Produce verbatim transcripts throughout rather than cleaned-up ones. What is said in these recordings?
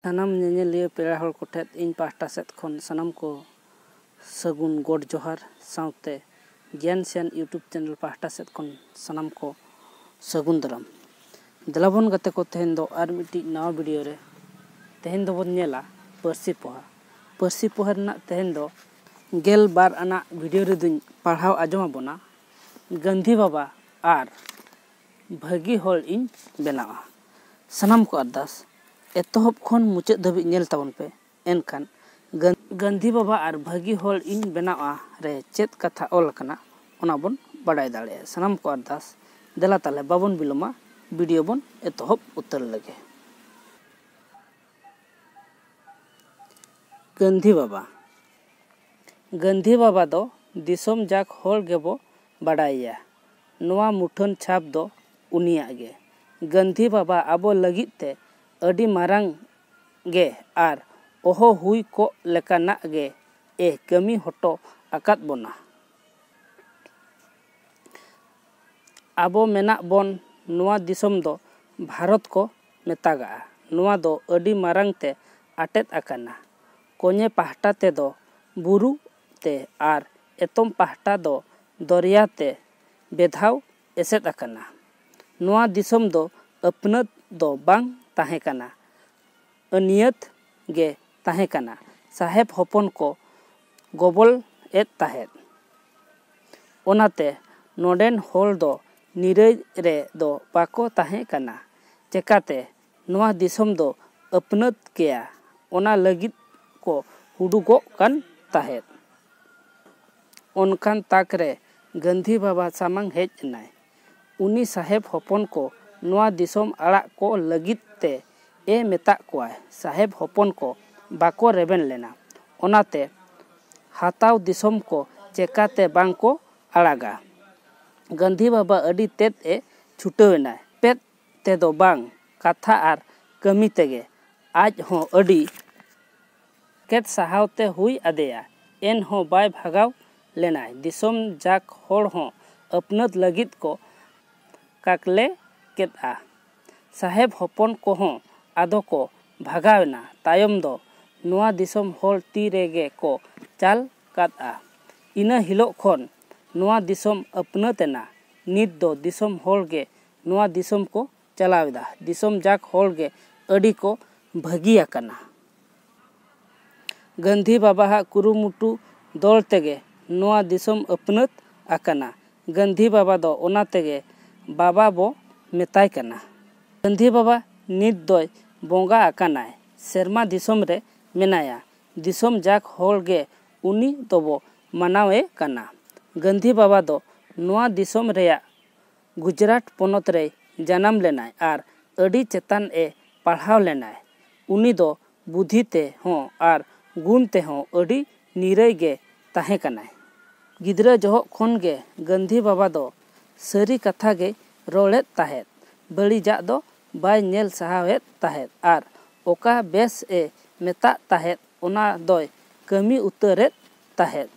ᱥᱟᱱᱟᱢ ᱧᱮᱧᱮᱞᱤᱭᱟᱹ ᱯᱮᱲᱟ ᱦᱚᱲ ᱠᱚᱴᱷᱮᱱ ᱤᱧ ᱯᱟᱦᱴᱟ ᱥᱮᱫ ᱠᱷᱚᱱ ᱥᱟᱱᱟᱢ ᱠᱚ ᱥᱟᱹᱜᱩᱱ ᱜᱚᱰ ᱡᱚᱦᱟᱨ, ᱥᱟᱶᱛᱮ ᱜᱮᱭᱟᱱ ᱥᱮᱭᱟᱱ YouTube ᱪᱮᱱᱮᱞ ᱯᱟᱦᱴᱟ ᱥᱮᱫ ᱠᱷᱚᱱ ᱥᱟᱱᱟᱢ ᱠᱚ ᱥᱟᱹᱜᱩᱱ ᱫᱟᱨᱟᱢ᱾ ᱫᱮᱞᱟᱵᱚᱱ ᱜᱟᱛᱮ ᱠᱚ, ᱛᱮᱦᱮᱧ ᱫᱚ ᱟᱨ ᱢᱤᱫᱴᱤᱡ ᱱᱟᱣᱟ ᱵᱷᱤᱰᱤᱭᱳ ᱨᱮ ᱛᱮᱦᱮᱧ ᱫᱚᱵᱚᱱ ᱧᱮᱞᱟ ᱯᱟᱹᱨᱥᱤ ᱯᱚᱦᱟ᱾ ᱯᱟᱹᱨᱥᱤ ᱯᱚᱦᱟ ᱨᱮᱱᱟᱜ ᱛᱮᱦᱮᱧ ᱫᱚ ᱜᱮᱞ ᱵᱟᱨ ᱟᱱᱟᱜ ᱵᱷᱤᱰᱤᱭᱳ ᱨᱮᱫᱚᱧ ᱯᱟᱲᱦᱟᱣ ᱟᱸᱡᱚᱢ ᱟᱵᱚᱱᱟ, ᱜᱟᱹᱱᱫᱷᱤ ᱵᱟᱵᱟ ᱟᱨ ᱵᱷᱟᱹᱜᱤ ᱦᱚᱲ ᱤᱧ ᱵᱮᱱᱟᱣᱟ᱾ ᱥᱟᱱᱟᱢ ᱠᱚ ᱟᱨᱫᱟᱥ, ᱮᱛᱚᱦᱚᱵ ᱠᱷᱚᱱ ᱢᱩᱪᱟᱹᱫ ᱫᱷᱟᱹᱵᱤᱡ ᱧᱮᱞ ᱛᱟᱵᱚᱱ ᱯᱮ᱾ ᱮᱱᱠᱷᱟᱱ ᱜᱟᱹᱱ- ᱜᱟᱹᱱᱫᱷᱤ ᱵᱟᱵᱟ ᱟᱨ ᱵᱷᱟᱹᱜᱤ ᱦᱚᱲ ᱤᱧ ᱵᱮᱱᱟᱣᱟ ᱨᱮ ᱪᱮᱫ ᱠᱟᱛᱷᱟ ᱚᱞ ᱟᱠᱟᱱᱟ, ᱚᱱᱟ ᱵᱚᱱ ᱵᱟᱰᱟᱭ ᱫᱟᱲᱮᱭᱟᱜᱼᱟ᱾ ᱥᱟᱱᱟᱢ ᱠᱚ ᱟᱨᱫᱟᱥ, ᱫᱮᱞᱟ ᱛᱟᱦᱞᱮ ᱵᱟᱵᱚᱱ ᱵᱤᱞᱚᱢᱟ, ᱵᱷᱤᱰᱤᱭᱳ ᱵᱚᱱ ᱮᱛᱚᱦᱚᱵ ᱩᱛᱟᱹᱨ ᱞᱮᱜᱮ᱾ ᱜᱟᱹᱱᱫᱷᱤ ᱵᱟᱵᱟ᱾ ᱜᱟᱹᱱᱫᱷᱤ ᱵᱟᱵᱟ ᱫᱚ ᱫᱤᱥᱚᱢ ᱡᱟᱠ ᱦᱚᱲ ᱜᱮᱵᱚ ᱵᱟᱰᱟᱭᱮᱭᱟ᱾ ᱱᱚᱣᱟ ᱢᱩᱴᱷᱟᱹᱱ ᱪᱷᱟᱯ ᱫᱚ ᱩᱱᱤᱭᱟᱜ ᱜᱮ᱾ ᱜᱟᱹᱱᱫᱷᱤ ᱵᱟᱵᱟ ᱟᱵᱚ ᱞᱟᱹᱜᱤᱫ ᱛᱮ ᱟᱹᱰᱤ ᱢᱟᱨᱟᱝ ᱜᱮ ᱟᱨ ᱚᱦᱚ ᱦᱩᱭ ᱠᱚᱜ ᱞᱮᱠᱟᱱᱟᱜ ᱜᱮ ᱮ ᱠᱟᱹᱢᱤ ᱦᱚᱴᱚ ᱟᱠᱟᱫ ᱵᱚᱱᱟ᱾ ᱟᱵᱚ ᱢᱮᱱᱟᱜ ᱵᱚᱱ ᱱᱚᱣᱟ ᱫᱤᱥᱚᱢ ᱫᱚ ᱵᱷᱟᱨᱚᱛ ᱠᱚ ᱢᱮᱛᱟᱜᱟᱜᱼᱟ᱾ ᱱᱚᱣᱟ ᱫᱚ ᱟᱹᱰᱤ ᱢᱟᱨᱟᱝ ᱛᱮ ᱟᱴᱮᱫ ᱟᱠᱟᱱᱟ᱾ ᱠᱚᱧᱮ ᱯᱟᱦᱴᱟ ᱛᱮᱫᱚ ᱵᱩᱨᱩ ᱛᱮ ᱟᱨ ᱮᱛᱚᱢ ᱯᱟᱦᱴᱟ ᱫᱚ ᱫᱚᱨᱭᱟ ᱛᱮ ᱵᱮᱫᱷᱟᱣ ᱮᱥᱮᱫ ᱟᱠᱟᱱᱟ᱾ ᱱᱚᱣᱟ ᱫᱤᱥᱚᱢ ᱫᱚ ᱟᱹᱯᱱᱟᱹᱛ ᱫᱚ ᱵᱟᱝ ᱛᱟᱦᱮᱸ ᱠᱟᱱᱟ, ᱟᱹᱱᱤᱭᱟᱹᱛ ᱜᱮ ᱛᱟᱦᱮᱸ ᱠᱟᱱᱟ᱾ ᱥᱟᱦᱮᱵ ᱦᱚᱯᱚᱱ ᱠᱚ ᱜᱚᱵᱚᱞ ᱮᱫ ᱛᱟᱦᱮᱸᱫ᱾ ᱚᱱᱟᱛᱮ ᱱᱚᱰᱮᱱ ᱦᱚᱲ ᱫᱚ ᱱᱤᱨᱟᱹᱭ ᱨᱮ ᱫᱚ ᱵᱟᱠᱚ ᱛᱟᱦᱮᱸ ᱠᱟᱱᱟ᱾ ᱪᱮᱠᱟᱛᱮ ᱱᱚᱣᱟ ᱫᱤᱥᱚᱢ ᱫᱚ ᱟᱹᱯᱱᱟᱹᱛ ᱜᱮᱭᱟ, ᱚᱱᱟ ᱞᱟᱹᱜᱤᱫ ᱠᱚ ᱩᱰᱩᱠᱚᱜ ᱠᱟᱱ ᱛᱟᱦᱮᱸᱫ᱾ ᱚᱱᱠᱟᱱ ᱛᱟᱠ ᱨᱮ ᱜᱟᱹᱱᱫᱷᱤ ᱵᱟᱵᱟ ᱥᱟᱢᱟᱝ ᱦᱮᱡ ᱮᱱᱟᱭ᱾ ᱩᱱᱤ ᱥᱟᱦᱮᱵ ᱦᱚᱯᱚᱱ ᱠᱚ ᱱᱚᱣᱟ ᱫᱤᱥᱚᱢ ᱟᱲᱟᱜ ᱠᱚ ᱞᱟᱹᱜᱤᱫ ᱛᱮ ᱮ ᱢᱮᱛᱟᱜ ᱠᱚᱣᱟᱭ᱾ ᱥᱟᱦᱮᱵ ᱦᱚᱯᱚᱱ ᱠᱚ ᱵᱟᱠᱚ ᱨᱮᱵᱮᱱ ᱞᱮᱱᱟ᱾ ᱚᱱᱟᱛᱮ ᱦᱟᱛᱟᱣ ᱫᱤᱥᱚᱢ ᱠᱚ ᱪᱮᱠᱟᱛᱮ ᱵᱟᱝ ᱠᱚ ᱟᱲᱟᱜᱟ? ᱜᱟᱹᱱᱫᱷᱤ ᱵᱟᱵᱟ ᱟᱹᱰᱤ ᱛᱮᱫ ᱮ ᱪᱷᱩᱴᱟᱹᱣ ᱮᱱᱟᱭ᱾ ᱯᱮᱫ ᱛᱮᱫᱚ ᱵᱟᱝ, ᱠᱟᱛᱷᱟ ᱟᱨ ᱠᱟᱹᱢᱤ ᱛᱮᱜᱮ᱾ ᱟᱡ ᱦᱚᱸ ᱟᱹᱰᱤ ᱠᱮᱫ ᱥᱟᱦᱟᱣ ᱛᱮ ᱦᱩᱭ ᱟᱫᱮᱭᱟ, ᱮᱱᱦᱚᱸ ᱵᱟᱭ ᱵᱷᱟᱜᱟᱣ ᱞᱮᱱᱟᱭ᱾ ᱫᱤᱥᱚᱢ ᱡᱟᱠ ᱦᱚᱲ ᱦᱚᱸ ᱟᱹᱯᱱᱟᱹᱛ ᱞᱟᱹᱜᱤᱫ ᱠᱚ ᱠᱟᱠᱞᱮ ᱠᱮᱫᱼᱟ᱾ ᱥᱟᱦᱮᱵ ᱦᱚᱯᱚᱱ ᱠᱚᱦᱚᱸ ᱟᱫᱚ ᱠᱚ ᱵᱷᱟᱜᱟᱣ ᱮᱱᱟ᱾ ᱛᱟᱭᱚᱢ ᱫᱚ ᱱᱚᱣᱟ ᱫᱤᱥᱚᱢ ᱦᱚᱲ ᱛᱤ ᱨᱮᱜᱮ ᱠᱚ ᱪᱟᱞ ᱠᱟᱫᱼᱟ᱾ ᱤᱱᱟᱹ ᱦᱤᱞᱳᱜ ᱠᱷᱚᱱ ᱱᱚᱣᱟ ᱫᱤᱥᱚᱢ ᱟᱹᱯᱱᱟᱹᱛ ᱮᱱᱟ᱾ ᱱᱤᱛ ᱫᱚ ᱫᱤᱥᱚᱢ ᱦᱚᱲ ᱜᱮ ᱱᱚᱣᱟ ᱫᱤᱥᱚᱢ ᱠᱚ ᱪᱟᱞᱟᱣ ᱮᱫᱟ᱾ ᱫᱤᱥᱚᱢ ᱡᱟᱠ ᱦᱚᱲ ᱜᱮ ᱟᱹᱰᱤ ᱠᱚ ᱵᱷᱟᱹᱜᱤ ᱟᱠᱟᱱᱟ᱾ ᱜᱟᱹᱱᱫᱷᱤ ᱵᱟᱵᱟᱣᱟᱜ ᱠᱩᱨᱩᱢᱩᱴᱩ ᱫᱚᱞ ᱛᱮᱜᱮ ᱱᱚᱣᱟ ᱫᱤᱥᱚᱢ ᱟᱹᱯᱱᱟᱹᱛ ᱟᱠᱟᱱᱟ᱾ ᱜᱟᱹᱱᱫᱷᱤ ᱵᱟᱵᱟ ᱫᱚ ᱚᱱᱟ ᱛᱮᱜᱮ ᱵᱟᱵᱟ ᱵᱚ ᱢᱮᱛᱟᱭ ᱠᱟᱱᱟ᱾ ᱜᱟᱹᱱᱫᱷᱤ ᱵᱟᱵᱟ ᱱᱤᱛ ᱫᱚᱭ ᱵᱚᱸᱜᱟ ᱟᱠᱟᱱᱟᱭ, ᱥᱮᱨᱢᱟ ᱫᱤᱥᱚᱢ ᱨᱮ ᱢᱮᱱᱟᱭᱟ᱾ ᱫᱤᱥᱚᱢ ᱡᱟᱠ ᱦᱚᱲ ᱜᱮ ᱩᱱᱤ ᱫᱚᱵᱚ ᱢᱟᱱᱟᱣᱮ ᱠᱟᱱᱟ᱾ ᱜᱟᱹᱱᱫᱷᱤ ᱵᱟᱵᱟ ᱫᱚ ᱱᱚᱣᱟ ᱫᱤᱥᱚᱢ ᱨᱮᱭᱟᱜ ᱜᱩᱡᱽᱨᱟᱴ ᱯᱚᱱᱚᱛ ᱨᱮᱭ ᱡᱟᱱᱟᱢ ᱞᱮᱱᱟᱭ ᱟᱨ ᱟᱹᱰᱤ ᱪᱮᱛᱟᱱ ᱮ ᱯᱟᱲᱦᱟᱣ ᱞᱮᱱᱟᱭ᱾ ᱩᱱᱤ ᱫᱚ ᱵᱩᱫᱷᱤ ᱛᱮ ᱦᱚᱸ ᱟᱨ ᱜᱩᱱ ᱛᱮᱦᱚᱸ ᱟᱹᱰᱤ ᱱᱤᱨᱟᱹᱭ ᱜᱮ ᱛᱟᱦᱮᱸ ᱠᱟᱱᱟᱭ᱾ ᱜᱤᱫᱽᱨᱟᱹ ᱡᱚᱦᱚᱜ ᱠᱷᱚᱱ ᱜᱮ ᱜᱟᱹᱱᱫᱷᱤ ᱵᱟᱵᱟ ᱫᱚ ᱥᱟᱹᱨᱤ ᱠᱟᱛᱷᱟ ᱜᱮᱭ ᱨᱚᱲᱮᱫ ᱛᱟᱦᱮᱸᱫ, ᱵᱟᱹᱲᱤᱡᱟᱜ ᱫᱚ ᱵᱟᱭ ᱧᱮᱞ ᱥᱟᱦᱟᱣᱮᱫ ᱛᱟᱦᱮᱸᱫ ᱟᱨ ᱚᱠᱟ ᱵᱮᱥ ᱮ ᱢᱮᱛᱟᱜ ᱛᱟᱦᱮᱸᱫ ᱚᱱᱟ ᱫᱚᱭ ᱠᱟᱹᱢᱤ ᱩᱛᱟᱹᱨᱮᱫ ᱛᱟᱦᱮᱸᱫ᱾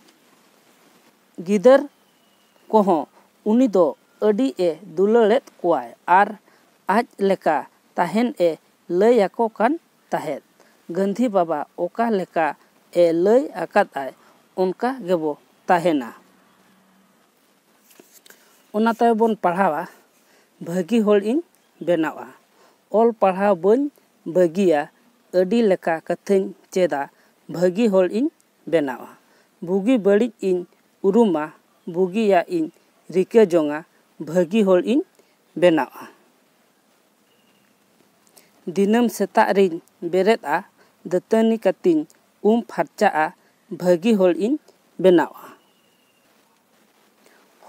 ᱜᱤᱫᱟᱹᱨ ᱠᱚᱦᱚᱸ ᱩᱱᱤ ᱫᱚ ᱟᱹᱰᱤ ᱮ ᱫᱩᱞᱟᱹᱲᱮᱫ ᱠᱚᱣᱟᱭ ᱟᱨ ᱟᱡ ᱞᱮᱠᱟ ᱛᱟᱦᱮᱱ ᱮ ᱞᱟᱹᱭ ᱟᱠᱚ ᱠᱟᱱ ᱛᱟᱦᱮᱸᱫ᱾ ᱜᱟᱹᱱᱫᱷᱤ ᱵᱟᱵᱟ ᱚᱠᱟ ᱞᱮᱠᱟ ᱮ ᱞᱟᱹᱭ ᱟᱠᱟᱫᱼᱟᱭ ᱚᱱᱠᱟ ᱜᱮᱵᱚ ᱛᱟᱦᱮᱱᱟ᱾ ᱚᱱᱟ ᱛᱟᱭᱚᱢ ᱵᱚᱱ ᱯᱟᱲᱦᱟᱣᱟ, ᱵᱷᱟᱹᱜᱤ ᱦᱚᱲ ᱤᱧ ᱵᱮᱱᱟᱣᱟ᱾ ᱚᱞ ᱯᱟᱲᱦᱟᱣ ᱵᱟᱹᱧ ᱵᱟᱹᱜᱤᱭᱟ, ᱟᱹᱰᱤ ᱞᱮᱠᱟ ᱠᱟᱛᱷᱟᱧ ᱪᱮᱫᱟ, ᱵᱷᱟᱹᱜᱤ ᱦᱚᱲ ᱤᱧ ᱵᱮᱱᱟᱣᱟ᱾ ᱵᱩᱜᱤ ᱵᱟᱹᱲᱤᱡ ᱤᱧ ᱩᱨᱩᱢᱟ, ᱵᱩᱜᱤᱭᱟᱜ ᱤᱧ ᱨᱤᱠᱟᱹ ᱡᱚᱝᱟ, ᱵᱷᱟᱹᱜᱤ ᱦᱚᱲ ᱤᱧ ᱵᱮᱱᱟᱣᱟ᱾ ᱫᱤᱱᱟᱹᱢ ᱥᱮᱛᱟᱜ ᱨᱤᱧ ᱵᱮᱨᱮᱫᱼᱟ, ᱫᱟᱹᱛᱟᱹᱱᱤ ᱠᱟᱛᱮᱧ ᱩᱢ ᱯᱷᱟᱨᱪᱟᱜᱼᱟ, ᱵᱷᱟᱹᱜᱤ ᱦᱚᱲ ᱤᱧ ᱵᱮᱱᱟᱣᱟ᱾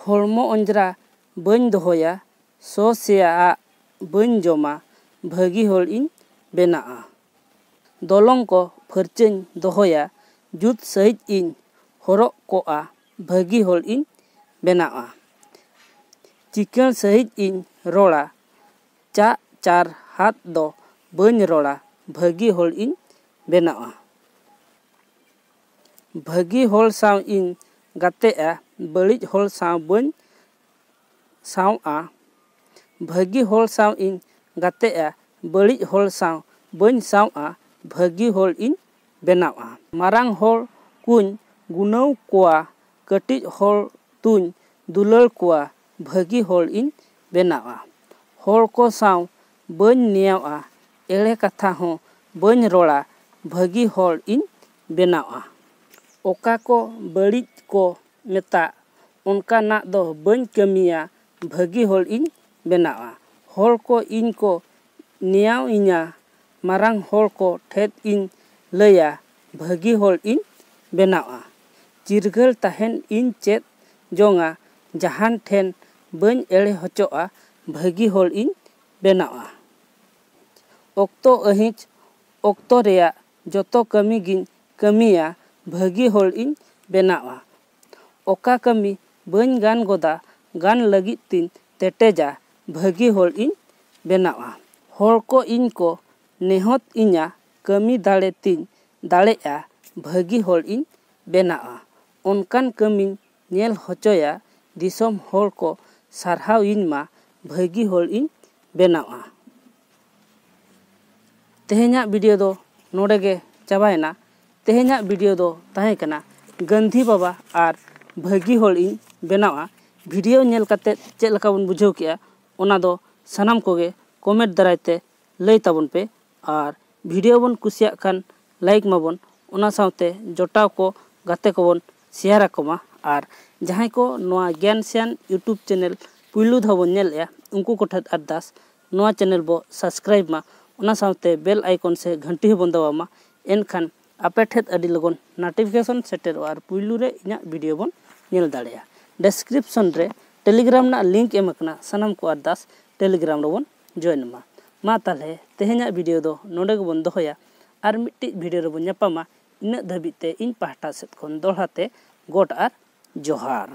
ᱦᱚᱲᱢᱚ ᱚᱸᱡᱽᱨᱟ ᱵᱟᱹᱧ ᱫᱚᱦᱚᱭᱟ, ᱥᱚ ᱥᱮᱭᱟᱜ ᱵᱟᱹᱧ ᱡᱚᱢᱟ, ᱵᱷᱟᱹᱜᱤ ᱦᱚᱲ ᱤᱧ ᱵᱮᱱᱟᱜᱼᱟ᱾ ᱫᱚᱞᱚᱝ ᱠᱚ ᱯᱷᱟᱹᱨᱪᱟᱹᱧ ᱫᱚᱦᱚᱭᱟ, ᱡᱩᱛ ᱥᱟᱺᱦᱤᱡ ᱤᱧ ᱦᱚᱨᱚᱜ ᱠᱚᱜᱼᱟ, ᱵᱷᱟᱹᱜᱤ ᱦᱚᱲ ᱤᱧ ᱵᱮᱱᱟᱜᱼᱟ᱾ ᱪᱤᱠᱟᱹᱬ ᱥᱟᱺᱦᱤᱡ ᱤᱧ ᱨᱚᱲᱟ, ᱪᱟᱜ ᱪᱟᱨ ᱦᱟᱛ ᱫᱚ ᱵᱟᱹᱧ ᱨᱚᱲᱟ, ᱵᱷᱟᱹᱜᱤ ᱦᱚᱲ ᱤᱧ ᱵᱮᱱᱟᱜᱼᱟ᱾ ᱵᱷᱟᱹᱜᱤ ᱦᱚᱲ ᱥᱟᱶ ᱤᱧ ᱜᱟᱛᱮᱜᱼᱟ, ᱵᱟᱹᱲᱤᱡ ᱦᱚᱲ ᱥᱟᱶ ᱵᱟᱹᱧ ᱥᱟᱶᱼᱟ᱾ ᱵᱷᱟᱹᱜᱤ ᱦᱚᱲ ᱥᱟᱶ ᱤᱧ ᱜᱟᱛᱮᱜᱼᱟ, ᱵᱟᱹᱲᱤᱡ ᱦᱚᱲ ᱥᱟᱶ ᱵᱟᱹᱧ ᱥᱟᱶᱟ, ᱵᱷᱟᱹᱜᱤ ᱦᱚᱲ ᱤᱧ ᱵᱮᱱᱟᱣᱟ᱾ ᱢᱟᱨᱟᱝ ᱦᱚᱲ ᱠᱚᱧ ᱜᱩᱱᱟᱹᱣ ᱠᱚᱣᱟ, ᱠᱟᱹᱴᱤᱡ ᱦᱚᱲ ᱫᱚᱧ ᱫᱩᱞᱟᱹᱲ ᱠᱚᱣᱟ, ᱵᱷᱟᱹᱜᱤ ᱦᱚᱲ ᱤᱧ ᱵᱮᱱᱟᱣᱟ᱾ ᱦᱚᱲ ᱠᱚ ᱥᱟᱶ ᱵᱟᱹᱧ ᱱᱮᱭᱟᱣᱟ, ᱮᱲᱮ ᱠᱟᱛᱷᱟ ᱦᱚᱸ ᱵᱟᱹᱧ ᱨᱚᱲᱟ, ᱵᱷᱟᱹᱜᱤ ᱦᱚᱲ ᱤᱧ ᱵᱮᱱᱟᱣᱟ᱾ ᱚᱠᱟ ᱠᱚ ᱵᱟᱹᱲᱤᱡ ᱠᱚ ᱢᱮᱛᱟᱜ, ᱚᱱᱠᱟᱱᱟᱜ ᱫᱚ ᱵᱟᱹᱧ ᱠᱟᱹᱢᱤᱭᱟ, ᱵᱷᱟᱹᱜᱤ ᱦᱚᱲ ᱤᱧ ᱵᱮᱱᱟᱣᱟ᱾ ᱦᱚᱲ ᱠᱚ ᱤᱧ ᱠᱚ ᱱᱮᱭᱟᱣ ᱤᱧᱟ, ᱢᱟᱨᱟᱝ ᱦᱚᱲ ᱠᱚ ᱴᱷᱮᱫ ᱤᱧ ᱞᱟᱹᱭᱟ, ᱵᱷᱟᱹᱜᱤ ᱦᱚᱲ ᱤᱧ ᱵᱮᱱᱟᱣᱟ᱾ ᱪᱤᱨᱜᱟᱹᱞ ᱛᱟᱦᱮᱱ ᱤᱧ ᱪᱮᱫ ᱡᱚᱝᱟ, ᱡᱟᱦᱟᱱ ᱴᱷᱮᱱ ᱵᱟᱹᱧ ᱮᱲᱮ ᱦᱚᱪᱚᱜᱼᱟ, ᱵᱷᱟᱹᱜᱤ ᱦᱚᱲ ᱤᱧ ᱵᱮᱱᱟᱣᱟ᱾ ᱚᱠᱛᱚ ᱟᱹᱦᱤᱸᱪ ᱚᱠᱛᱚ ᱨᱮᱭᱟᱜ ᱡᱚᱛᱚ ᱠᱟᱹᱢᱤ ᱜᱤᱧ ᱠᱟᱹᱢᱤᱭᱟ, ᱵᱷᱟᱹᱜᱤ ᱦᱚᱲ ᱤᱧ ᱵᱮᱱᱟᱣᱟ᱾ ᱚᱠᱟ ᱠᱟᱹᱢᱤ ᱵᱟᱹᱧ ᱜᱟᱱ ᱜᱚᱫᱟ, ᱜᱟᱱ ᱞᱟᱹᱜᱤᱫ ᱛᱤᱧ ᱛᱮᱴᱮᱡᱟ, ᱵᱷᱟᱹᱜᱤ ᱦᱚᱲ ᱤᱧ ᱵᱮᱱᱟᱣᱟ᱾ ᱦᱚᱲ ᱠᱚ ᱤᱧ ᱠᱚ ᱱᱮᱦᱚᱛ ᱤᱧᱟ, ᱠᱟᱹᱢᱤ ᱫᱟᱲᱮ ᱛᱤᱧ ᱫᱟᱲᱮᱜᱼᱟ, ᱵᱷᱟᱹᱜᱤ ᱦᱚᱲ ᱤᱧ ᱵᱮᱱᱟᱣᱟ᱾ ᱚᱱᱠᱟᱱ ᱠᱟᱹᱢᱤᱧ ᱧᱮᱞ ᱦᱚᱪᱚᱭᱟ, ᱫᱤᱥᱚᱢ ᱦᱚᱲ ᱠᱚ ᱥᱟᱨᱦᱟᱣ ᱤᱧ ᱢᱟ, ᱵᱷᱟᱹᱜᱤ ᱦᱚᱲ ᱤᱧ ᱵᱮᱱᱟᱣᱟ᱾ ᱛᱮᱦᱮᱧᱟᱜ ᱵᱷᱤᱰᱤᱭᱳ ᱫᱚ ᱱᱚᱰᱮ ᱜᱮ ᱪᱟᱵᱟᱭᱮᱱᱟ᱾ ᱛᱮᱦᱮᱧᱟᱜ ᱵᱷᱤᱰᱤᱭᱳ ᱫᱚ ᱛᱟᱦᱮᱸ ᱠᱟᱱᱟ ᱜᱟᱹᱱᱫᱷᱤ ᱵᱟᱵᱟ ᱟᱨ ᱵᱷᱟᱹᱜᱤ ᱦᱚᱲ ᱤᱧ ᱵᱮᱱᱟᱣᱟ᱾ ᱵᱷᱤᱰᱤᱭᱳ ᱧᱮᱞ ᱠᱟᱛᱮ ᱪᱮᱫ ᱞᱮᱠᱟ ᱵᱚᱱ ᱵᱩᱡᱷᱟᱹᱣ ᱠᱮᱜᱼᱟ, ᱚᱱᱟ ᱫᱚ ᱥᱟᱱᱟᱢ ᱠᱚᱜᱮ ᱠᱚᱢᱮᱱᱴ ᱫᱟᱨᱟᱭ ᱛᱮ ᱞᱟᱹᱭ ᱛᱟᱵᱚᱱ ᱯᱮ᱾ ᱟᱨ ᱵᱷᱤᱰᱤᱭᱳ ᱵᱚᱱ ᱠᱩᱥᱤᱭᱟᱜ ᱠᱷᱟᱱ ᱞᱟᱭᱤᱠ ᱢᱟᱵᱚᱱ, ᱚᱱᱟ ᱥᱟᱶᱛᱮ ᱡᱚᱴᱟᱣ ᱠᱚ, ᱜᱟᱛᱮ ᱠᱚᱵᱚᱱ ᱥᱮᱭᱟᱨ ᱟᱠᱚ ᱢᱟ᱾ ᱟᱨ ᱡᱟᱦᱟᱸᱭ ᱠᱚ ᱱᱚᱣᱟ ᱜᱮᱭᱟᱱ ᱥᱮᱭᱟᱱ ᱭᱩᱴᱩᱵᱽ ᱪᱮᱱᱮᱞ ᱯᱩᱭᱞᱩ ᱫᱷᱟᱣ ᱵᱚᱱ ᱧᱮᱞᱮᱜᱼᱟ, ᱩᱱᱠᱩ ᱠᱚᱴᱷᱮᱱ ᱟᱨᱫᱟᱥ, ᱱᱚᱣᱟ ᱪᱮᱱᱮᱞ ᱵᱚ ᱥᱟᱵᱥᱠᱨᱟᱭᱤᱵᱽ ᱢᱟ, ᱚᱱᱟ ᱥᱟᱶᱛᱮ ᱵᱮᱞ ᱟᱭᱠᱚᱱ ᱥᱮ ᱜᱷᱟᱹᱱᱴᱤ ᱦᱚᱸᱵᱚᱱ ᱫᱟᱵᱟᱣ ᱢᱟ᱾ ᱮᱱᱠᱷᱟᱱ ᱟᱯᱮ ᱴᱷᱮᱱ ᱟᱹᱰᱤ ᱞᱚᱜᱚᱱ ᱱᱳᱴᱤᱯᱷᱤᱠᱮᱥᱚᱱ ᱥᱮᱴᱮᱨᱚᱜᱼᱟ ᱟᱨ ᱯᱩᱭᱞᱩ ᱨᱮ ᱤᱧᱟᱹᱜ ᱵᱷᱤᱰᱤᱭᱳ ᱵᱚᱱ ᱧᱮᱞ ᱫᱟᱲᱮᱭᱟᱜᱼᱟ᱾ ᱰᱮᱥᱠᱨᱤᱯᱥᱚᱱ ᱨᱮ ᱴᱮᱞᱤᱜᱨᱟᱢ ᱨᱮᱱᱟᱜ ᱞᱤᱝᱠ ᱮᱢ ᱟᱠᱟᱱᱟ, ᱥᱟᱱᱟᱢ ᱠᱚ ᱟᱨᱫᱟᱥ ᱴᱮᱞᱤᱜᱨᱟᱢ ᱨᱮᱵᱚᱱ ᱡᱚᱭᱮᱱ ᱢᱟ᱾ ᱢᱟ ᱛᱟᱦᱚᱞᱮ ᱛᱮᱦᱮᱧᱟᱜ ᱵᱷᱤᱰᱤᱭᱳ ᱫᱚ ᱱᱚᱰᱮ ᱜᱮᱵᱚᱱ ᱫᱚᱦᱚᱭᱟ᱾ ᱟᱨ ᱢᱤᱫᱴᱤᱡ ᱵᱷᱤᱰᱤᱭᱳ ᱨᱮᱵᱚᱱ ᱧᱟᱯᱟᱢᱟ᱾ ᱤᱱᱟᱹᱜ ᱫᱷᱟᱹᱵᱤᱡ ᱛᱮ ᱤᱧ ᱯᱟᱦᱴᱟ ᱥᱮᱫ ᱠᱷᱚᱱ ᱫᱚᱦᱲᱟ ᱛᱮ ᱜᱚᱰ ᱟᱨ ᱡᱚᱦᱟᱨ᱾